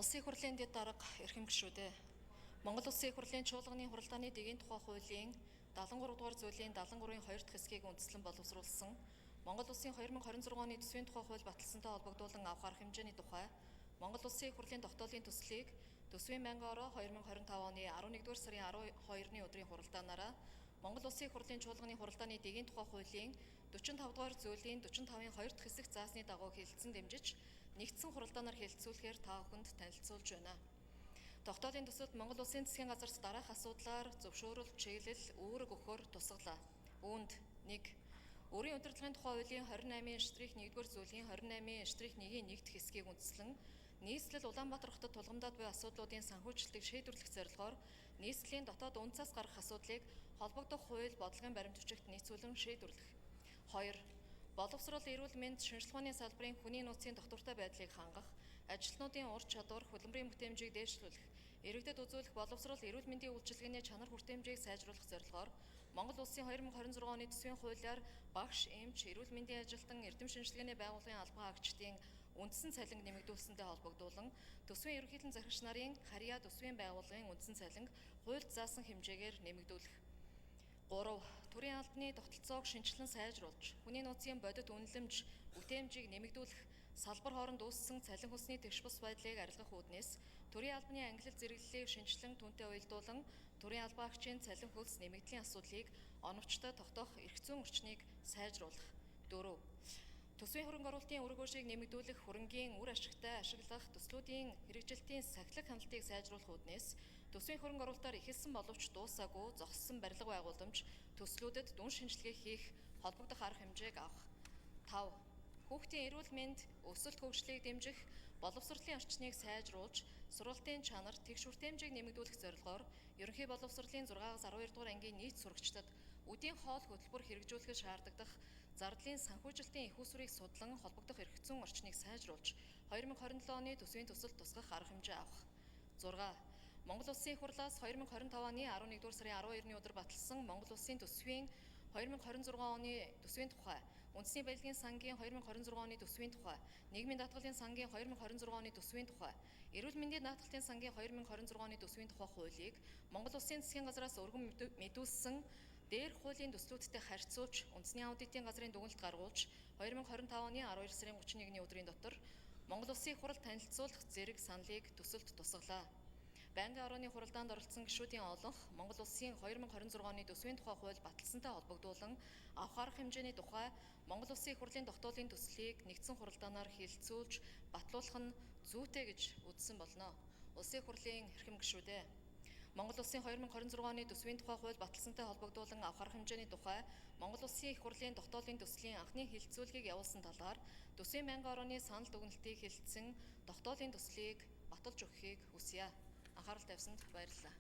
Улсын их хурлын дэд дарга эрхэм гишүүдээ. Монгол Улсын их хурлын чуулганы хуралдааны дэгийн тухай хуулийн 73 дугаар зүйлийн 73-ын 2 дахь хэсгийг үндэслэн боловсруулсан Монгол Улсын 2026 оны төсвийн тухай хууль баталсантай холбогдуулан авах арга хэмжээний тухай Монгол Улсын их хурлын тогтоолын төслийг Төсвийн байнгын ороо 2025 оны 11-р сарын 12-ны өдрийн хуралдаанаараа Монгол Улсын их хурлын чуулганы хуралдааны дэгийн тухай хуулийн 45 дугаар зүйлийн 45-ын 2 дахь хэсэг заасны дагуу хэлэлцэн дэмжиж нэгдсэн хуралдаанаар хэлэлцүүлэхээр та бүхэнд танилцуулж байна. Тогтоолын төсөлд Монгол Улсын засгийн газарт дараах асуудлаар зөвшөөрөл, чиглэл, үүрэг өгөхөөр тусгалаа. Үүнд 1. Өрийн удирдлагын тухай хуулийн 28-1-р зүйлийн 28-1-ийн 1 дэх хэсгийг үндэслэн нийслэл Улаанбаатар хотод тулгамдаад буй асуудлуудын санхүүжилтийг шийдвэрлэх зорилгоор нийслэлийн дотоод үн цас гаргах асуудлыг холбогдох хууль бодлогын баримт бичигт нийцүүлэн шийдвэрлэх. 2. Боловсрол, эрүүл мэнд, шинжилгээ ухааны салбарын хүний нөөцийн тогтвортой байдлыг хангах, ажилтнуудын ур чадвар, хөдөлмөрийн бүтээмжийг дээшлүүлэх, иргэдэд үзүүлэх боловсрол, эрүүл мэндийн үйлчилгээний чанар хүртээмжийг сайжруулах зорилгоор Монгол Улсын 2026 оны төсвийн хуулиар багш, эмч, эрүүл мэндийн ажилтан, эрдэм шинжилгээний байгууллагын албан хаагчдын үндсэн цалинг нэмэгдүүлсэнтэй холбогдуулан төсвийн ерөнхийлөн захирагч нарын харьяа төсвийн байгууллагын үндсэн цалинг хуульд заасан хэмжээгээр нэмэгдүүлэх. 3. Төрийн албаны тогтолцоог шинэчлэн сайжруулж, хүний нөөцийн бодит үнэлэмж, бүтээмжийг нэмэгдүүлэх, салбар хооронд үүссэн цалин хөлсний тэгш бус байдлыг арилгах үүднээс төрийн албаны ангилал зэрэглэлийг шинэчлэн түүнтэй уялдуулан төрийн албаагчийн цалин хөлс нэмэгдлийн асуудлыг оновчтой тогтоох эрх зүйн орчныг сайжруулах. 4. Төсвийн хөрөнгө оруулалтын үр өгөөжийг нэмэгдүүлэх, хөрөнгийн үр ашигтай ашиглах, төслүүдийн хэрэгжилтийн сахилах хяналтыг сайжруулах үүднээс төсвийн хөрөнгө оруулалтаар эхэлсэн боловч дуусаагүй зогссон барилга байгууламж төслүүдэд дүн шинжилгээ хийх холбогдох арга хэмжээг авах. 5. Хүүхдийн эрүүл мэнд, өсөлт хөгжлийг дэмжих, боловсролын орчныг сайжруулж, сургалтын чанар, тэгш хүртээмжийг нэмэгдүүлэх зорилгоор ерөнхий боловсролын 6-аас 12 дугаар ангийн нийт сурагчдад үдийн хоол хөтөлбөр хэрэгжүүлэхэд шаардлагадах зардлын санхүүжилтийн эх үүсвэрийг судлан холбогдох эрх зүйн орчныг сайжруулж 2027 оны төсвийн төсөлд тусгах арга хэмжээ авах. 6. Монгол Улсын их хурлаас 2025 оны 11-р сарын 12-ны өдөр баталсан Монгол Улсын төсвийн 2026 оны төсвийн тухай, Үндэсний баялагын сангийн 2026 оны төсвийн тухай, Нийгмийн даатгалын сангийн 2026 оны төсвийн тухай, Эрүүл мэндийн даатгалын сангийн 2026 оны төсвийн тухай хуулийг Монгол Улсын засгийн газраас өргөн мэдүүлсэн дээрх хуулийн төслүүдтэй харьцуулж, Үндэсний аудитын газрын дүгнэлт гаргуулж 2025 оны 12 сарын 31-ний өдрийн дотор Монгол Улсын их хурал танилцуулах зэрэг саналыг төсөлд тусгалаа. Байнгын орооны хуралдаанд оролцсон гишүүдийн олонх Монгол Улсын 2026 оны төсвийн тухай хууль баталсантай холбогдуулан авах арга хэмжээний тухай Монгол Улсын их хурлын тогтоолын төслийг нэгдсэн хуралдаанаар хэлэлцүүлж батлуулах нь зүйтэй гэж үзсэн болно. Улсын их хурлын эрхэм гишүүдээ. Монгол Улсын 2026 оны төсвийн тухай хууль баталсантай холбогдуулан авах арга хэмжээний тухай Монгол Улсын их хурлын тогтоолын төслийн анхны хэлэлцүүлгийг явуулсан талаар төсвийн байнгын орооны санал дүгнэлтийг хэлэлцсэн тогтоолын төслийг баталж өгөхийг хүсье. Анхаарал тавьсанд баярлалаа.